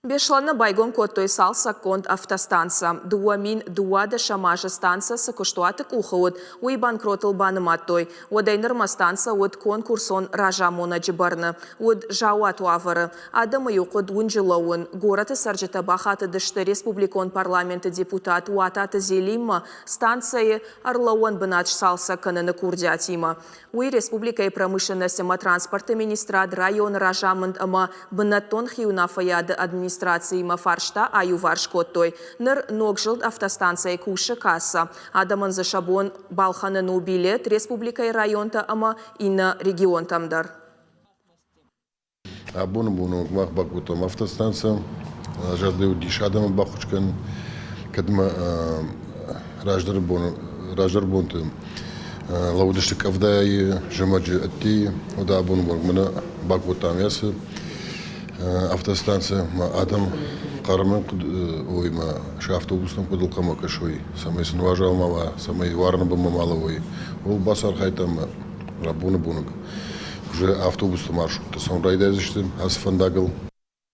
Беслӕны байгом кодтой цалцӕггонд автостанцӕ. 2012 азы станцӕ цы куыстуаты къухы уыд, уый банкротыл банымадтой. Уӕдӕй нырмӕ станцӕ уыд конкурсон разамонӕджы бӕрны. Уыд заууат уавӕры. Адӕмы-иу хъуыд уынджы лӕууын. Горӕты цӕрджытӕ бахатыдысты республикон парламенты депутат Уататы Зелиммӕ станцӕйы ӕрлӕууӕн бынат сцалцӕг кӕныны курдиатимӕ. Уый республикӕйы промышленность ӕмӕ транспорты министрад, районы разамынд ӕмӕ бынӕттон хиуынаффӕйады администрациимӕ фарста аиуварс кодтой. Ныр ногзылд автостанцӕйы кусы кассӕ. Адӕмӕн дзы сӕ бон балхӕнын у билет республикӕйы районтӕ ӕмӕ иннӕ регионтӕм дӕр. Абоны бон онг мах бакодтам автостанцӕ. Зӕрдӕ уыдис адӕмӕн баххуыс кӕнын, кӕд ма раздӕры бон, раздӕры бонты лӕууыдысты къӕвдайы, зымӕджы ӕддейы. Уӕд абоны бон мӕнӕ бакодтам ацы автостанцӕ. Ма адӕм хъармӕн куыд уой ма сӕ автобустӕм куыд ӕнхъӕлмӕ кӕсой, цӕмӕй сын уазал ма уа, цӕмӕй уарыны бынмӕ ма лӕууой. Ууыл бацархайдтам абоны боныг. Уже автобусты маршруттӕ цӕуын райдайдзысты ацы фӕндагыл.